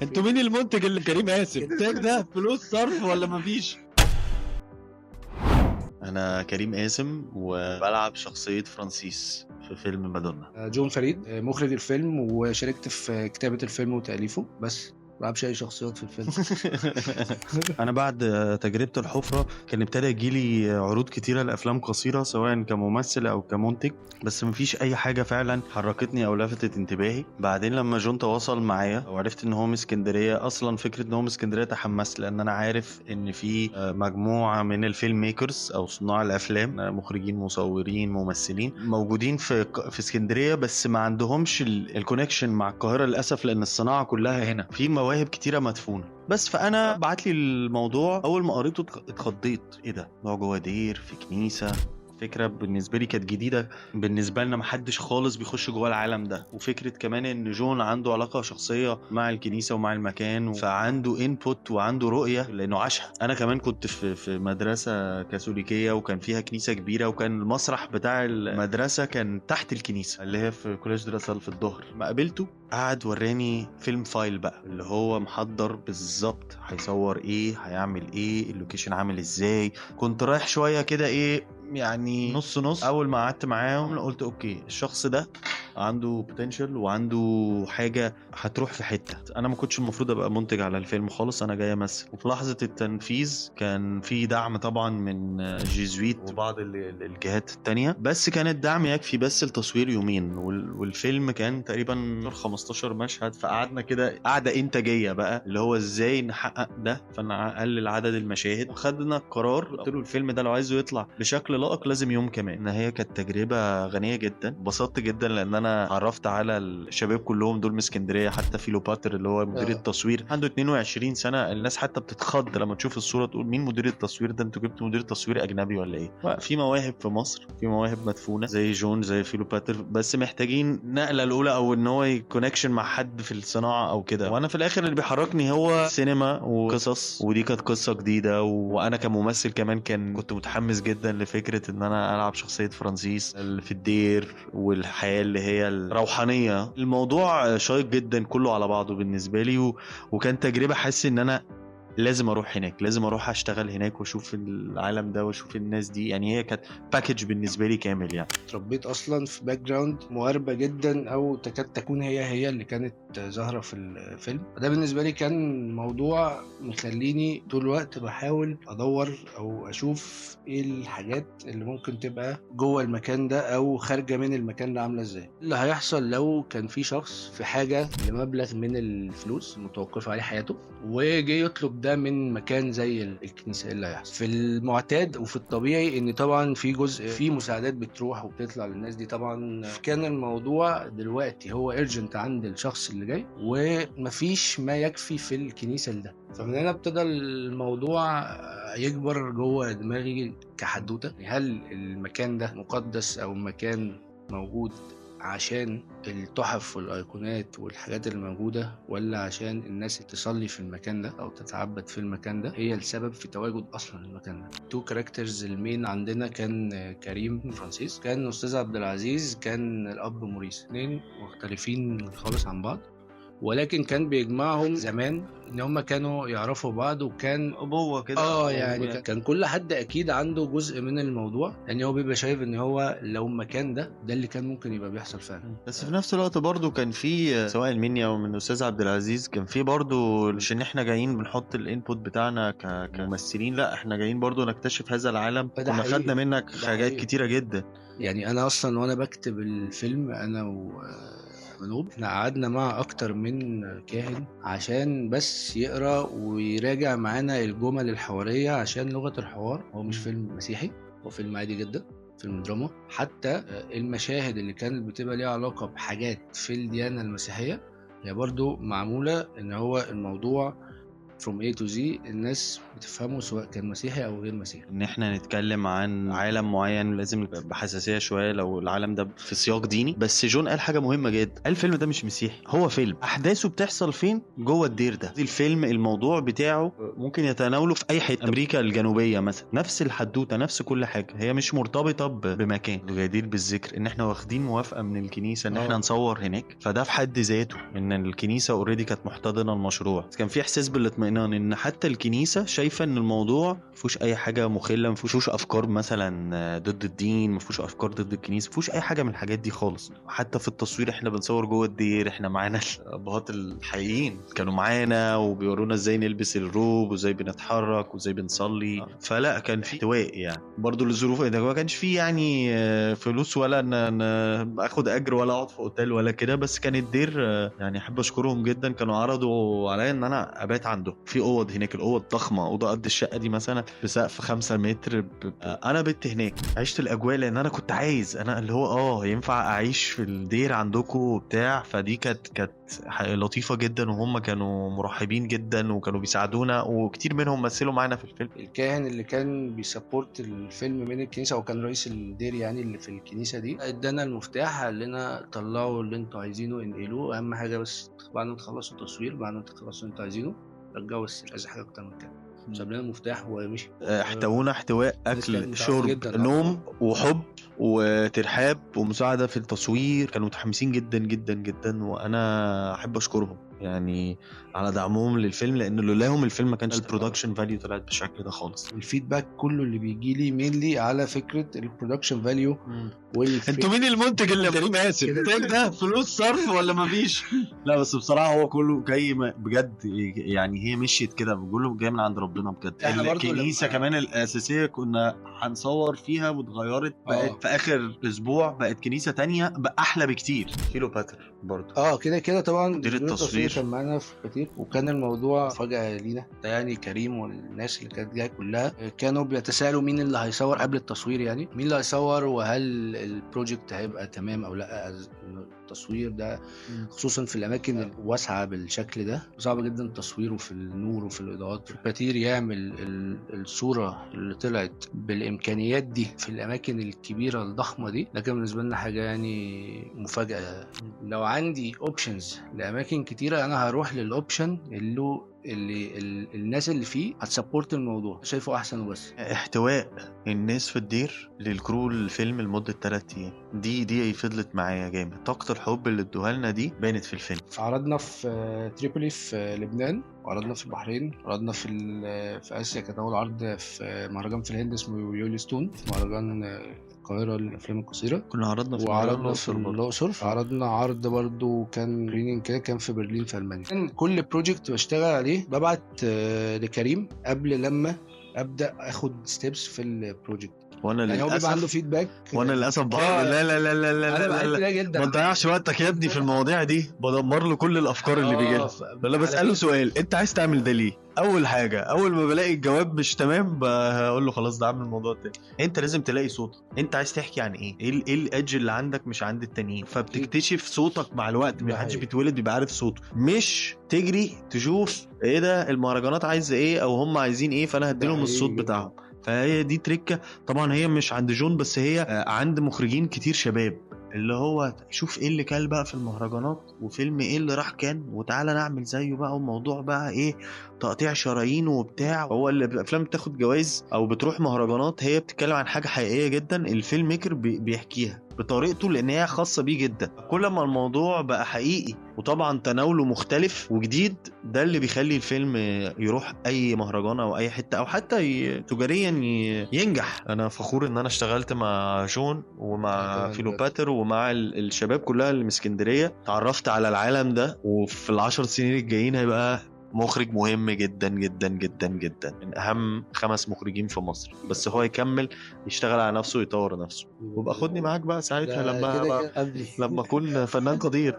انتوا مين المنتج اللي كريم قاسم؟ الانتاج ده فلوس صرف ولا مفيش؟ انا كريم قاسم وبلعب شخصية فرانسيس في فيلم مادونا. جون فريد، مخرج الفيلم، وشاركت في كتابة الفيلم وتأليفه، بس ما بلعبش اي شخصيات في الفيلم. انا بعد تجربه الحفرة كان ابتدى يجيلي عروض كتيرة لافلام قصيرة سواء كممثل او كمنتج، بس مفيش اي حاجة فعلا حركتني او لفتت انتباهي. بعدين لما جون تواصل معايا وعرفت ان هو من اسكندرية، اصلا فكرة ان هو من اسكندرية تحمست، لان انا عارف ان في مجموعة من ال film makers او صناع الافلام، مخرجين مصورين ممثلين موجودين في اسكندرية، بس ما عندهمش ال connection مع القاهرة للاسف، لان الصناعة كلها هنا، في مواهب كتيرة مدفونة. بس فانا بعت لي الموضوع، اول ما قريته اتخضيت، ايه ده؟ موضوع جوه دير في كنيسة، فكرة بالنسبة لي كانت جديدة، بالنسبة لنا محدش خالص بيخش جوه العالم ده. وفكره كمان ان جون عنده علاقة شخصية مع الكنيسة ومع المكان، فعنده input وعنده رؤية لانه عاشها. انا كمان كنت في مدرسه كاثوليكيه وكان فيها كنيسة كبيرة، وكان المسرح بتاع المدرسة كان تحت الكنيسة اللي هي في Collège de La Salle في الظهر. ما قابلته قعد وراني film file بقى اللي هو محضر بالظبط هيصور ايه، هيعمل ايه، ال location عامل ازاي. كنت رايح شوية كده ايه يعني نص نص. اول ما قعدت معاهم قلت okay، الشخص ده عنده potential وعنده حاجة هتروح في حتة. انا ما كنتش المفروض ابقى منتج على الفيلم خالص، انا جاي امثل. وفي لحظة التنفيذ كان في دعم طبعا من جيزويت وبعض الجهات التانية، بس كان الدعم يكفي بس لتصوير يومين، والفيلم كان تقريبا 15 مشهد. فقعدنا كده قعدة انتاجية بقى اللي هو ازاي نحقق ده، فنقلل عدد المشاهد. وخدنا القرار، قلت له الفيلم ده لو عايزه يطلع بشكل لائق لازم يوم كمان. ان هي كانت تجربه غنية جدا، انبسطت جدا لان انا عرفت على الشباب كلهم دول من اسكندرية، حتى فيلوباتر اللي هو مدير التصوير عنده 22 سنة. الناس حتى بتتخض لما تشوف الصورة تقول مين مدير التصوير ده، انتوا جبتوا مدير تصوير اجنبي ولا ايه؟ في مواهب في مصر، في مواهب مدفونة زي جون زي فيلوباتر، بس محتاجين نقله الاولى او ان هو connection مع حد في الصناعة او كده. وانا في الاخر اللي بيحركني هو سينما وقصص، ودي كانت قصة جديدة. وانا كممثل كمان كنت متحمس جدا لفكرة ان انا العب شخصية فرانسيس اللي في الدير والحياة اللي هي الروحانية. الموضوع شيق جدا كله على بعضه بالنسبة لي، وكان تجربه حاسس ان انا لازم اروح هناك، لازم اروح اشتغل هناك واشوف العالم ده واشوف الناس دي. يعني هي كانت package بالنسبة لي كامل. يعني اتربيت اصلا في background مقاربة جدا او تكاد تكون هي اللي كانت ظاهره في الفيلم ده. بالنسبة لي كان موضوع مخليني طول الوقت بحاول ادور او اشوف ايه الحاجات اللي ممكن تبقى جوه المكان ده او خارجه من المكان ده عامله ازاي، اللي هيحصل لو كان في شخص في حاجة لمبلغ من الفلوس متوقفه عليه حياته وجي يطلب ده من مكان زي الكنيسة، اللي هيحصل في المعتاد وفي الطبيعي ان طبعا في جزء في مساعدات بتروح وبتطلع للناس دي. طبعا كان الموضوع دلوقتي هو urgent عند الشخص اللي جاي ومفيش ما يكفي في الكنيسة لده. فمن هنا ابتدى الموضوع يكبر جوه دماغي كحدوته، هل المكان ده مقدس او مكان موجود عشان التحف والأيقونات والحاجات اللي موجودة، ولا عشان الناس تصلي في المكان ده أو تتعبد في المكان ده هي السبب في تواجد أصلا المكان ده. two characters ال main عندنا كان كريم فرانسيس، كان أستاذ عبد العزيز، كان الأب موريس، اتنين مختلفين خالص عن بعض، ولكن كان بيجمعهم زمان ان هم كانوا يعرفوا بعض، وكان ابوه كده يعني كان كل حد اكيد عنده جزء من الموضوع، لان يعني هو بيبقى شايف ان هو لو المكان ده اللي كان ممكن يبقى بيحصل فعلا. بس في نفس الوقت برضو كان في سواء مني او من الاستاذ عبد العزيز، كان في برضو مش ان احنا جايين بنحط ال input بتاعنا كممثلين، لا احنا جايين برضو نكتشف هذا العالم. كنا خدنا منك حاجات كتيرة جدا. يعني انا اصلا وانا بكتب الفيلم انا منوب، احنا قعدنا مع اكتر من كاهن عشان بس يقرا ويراجع معانا الجمل الحوارية عشان لغة الحوار. هو مش فيلم مسيحي، هو فيلم عادي جدا، فيلم دراما. حتى المشاهد اللي كانت بتبقى ليها علاقة بحاجات في الديانة المسيحية هي برضو معمولة ان هو الموضوع from A to Z الناس بتفهمه سواء كان مسيحي او غير مسيحي. ان احنا نتكلم عن عالم معين لازم بحساسيه شوية لو العالم ده في سياق ديني. بس جون قال حاجة مهمة جدا، قال الفيلم ده مش مسيحي، هو فيلم احداثه بتحصل فين؟ جوه الدير ده. الفيلم الموضوع بتاعه ممكن يتناوله في اي حتة، امريكا الجنوبية مثلا، نفس الحدوتة نفس كل حاجة، هي مش مرتبطة بمكان. الجدير بالذكر ان احنا واخدين موافقة من الكنيسة ان احنا نصور هناك، فده في حد ذاته ان الكنيسة already كانت محتضنه المشروع. كان في احساس بالاطمئنان ان حتى الكنيسة شايفه ان الموضوع مفيهوش اي حاجة مخله، مفيهوش افكار مثلا ضد الدين، مفيهوش افكار ضد الكنيسة، مفيهوش اي حاجة من الحاجات دي خالص. حتى في التصوير احنا بنصور جوه الدير، احنا معانا الابهات الحقيقيين كانوا معانا وبيورونا ازاي نلبس الروب وازاي بنتحرك وازاي بنصلي. فلا كان في احتواء يعني. برضو الظروف ده ما كانش فيه يعني فلوس ولا ان اخد اجر ولا اقعد في اوتيل ولا كده، بس كان الدير يعني احب اشكرهم جدا، كانوا عرضوا عليا ان انا ابات عنده في اوض هناك، الاوض ضخمة، اوضة قد الشقة دي مثلا بسقف 5 متر. انا بت هناك، عشت الاجواء لان انا كنت عايز، انا اللي هو ينفع اعيش في الدير عندكم وبتاع. فدي كانت لطيفة جدا، وهم كانوا مرحبين جدا وكانوا بيساعدونا، وكتير منهم مثلوا معانا في الفيلم. الكاهن اللي كان بي support الفيلم من الكنيسة وكان رئيس الدير يعني اللي في الكنيسة دي، ادانا المفتاح قال لنا طلعوا اللي انتوا عايزينه انقلوه، اهم حاجة بس بعد ما تخلصوا التصوير، بعد ما تخلصوا اللي انتوا عايزينه رجعوا، بس مش عايز حاجة اكتر من كده. ساب لنا المفتاح ومشي. احتوونا احتواء، اكل شرب نوم وحب وترحاب ومساعدة في التصوير، كانوا متحمسين جدا جدا جدا، وانا احب اشكرهم يعني على دعمهم للفيلم، لان لولاهم الفيلم ما كانش ال production value طلعت بالشكل ده خالص. ال feedback كله اللي بيجي لي mainly على فكرة ال production value. انتوا مين المنتج اللي كريم اسف ده فلوس صرف ولا مفيش؟ لا بس بصراحة هو كله جاي بجد يعني، هي مشيت كده كله جاي من عند ربنا بجد. الكنيسة كمان الاساسية كنا هنصور فيها واتغيرت، بقت في اخر اسبوع بقت كنيسة تانية بقى احلى بكتير. كيلو باتر برضو كده كده طبعا مدير التصوير كان معانا في كتير، وكان الموضوع فجأة لينا يعني. كريم والناس اللي كانت جاية كلها كانوا بيتساءلوا مين اللي هيصور قبل التصوير، يعني مين اللي هيصور وهل ال project هيبقى تمام او لا. التصوير ده خصوصا في الاماكن الواسعة بالشكل ده صعب جدا التصوير، وفي النور وفي الاضاءات. باتير يعمل الصورة اللي طلعت بالامكانيات دي في الاماكن الكبيرة الضخمة دي، لكن بالنسبة لنا حاجة يعني مفاجاة. لو عندي options لاماكن كتيرة انا هروح لل option اللي الناس اللي فيه هت support الموضوع، شايفه احسن وبس. احتواء الناس في الدير لل crew الفيلم لمدة 3 ايام دي فضلت معايا جامد. طاقة الحب اللي ادوها لنا دي بانت في الفيلم. عرضنا في تريبولي في لبنان، وعرضنا في البحرين، عرضنا في اسيا، كانت اول عرض في مهرجان في الهند اسمه يوليستون، في مهرجان القاهرة للأفلام القصيرة. كنا عرضنا في الأقصر، عرضنا عرض برضو كان screening كده، كان في برلين في ألمانيا. كان كل project بشتغل عليه ببعت لكريم قبل لما أبدأ أخد steps في ال project، وانا يعني للاسف هو بيبقى عنده feedback، وانا للاسف لا لا لا لا لا لا، ما تضيعش وقتك يا ابني في المواضيع دي، بدمر له كل الافكار اللي بيجي له. لا بساله سؤال، انت عايز تعمل ده ليه؟ اول حاجة اول ما بلاقي الجواب مش تمام بقول له خلاص ده عامل الموضوع تاني. انت لازم تلاقي صوتك، انت عايز تحكي عن ايه، ايه ال edge اللي عندك مش عند التانيين، فبتكتشف صوتك مع الوقت. ما حدش بيتولد بيبقى عارف صوته، مش تجري تشوف ايه ده المهرجانات عايزه ايه او هم عايزين ايه فانا هديلهم الصوت بتاعهم. فهي دي تريكه طبعا، هي مش عند جون بس، هي عند مخرجين كتير شباب، اللي هو شوف ايه اللي كان بقى في المهرجانات وفيلم ايه اللي راح كان وتعالى نعمل زيه بقى، وموضوع بقى ايه تقطيع شرايين وبتاع. هو اللي الافلام بتاخد جوائز او بتروح مهرجانات هي بتتكلم عن حاجة حقيقية جدا، ال film maker بيحكيها بطريقته لان هي خاصة بيه جدا. كل ما الموضوع بقى حقيقي وطبعا تناوله مختلف وجديد، ده اللي بيخلي الفيلم يروح اي مهرجان او اي حتة او حتى تجاريا ينجح. انا فخور ان انا اشتغلت مع جون ومع فيلوباتر ومع الشباب كلها اللي من اسكندرية، تعرفت على العالم ده، وفي ال10 سنين الجايين هيبقى مخرج مهم جدا جدا جدا جدا، من اهم 5 مخرجين في مصر. بس هو يكمل يشتغل على نفسه ويطور نفسه، وابقى خدني معاك بقى ساعتها لما اكون فنان قدير.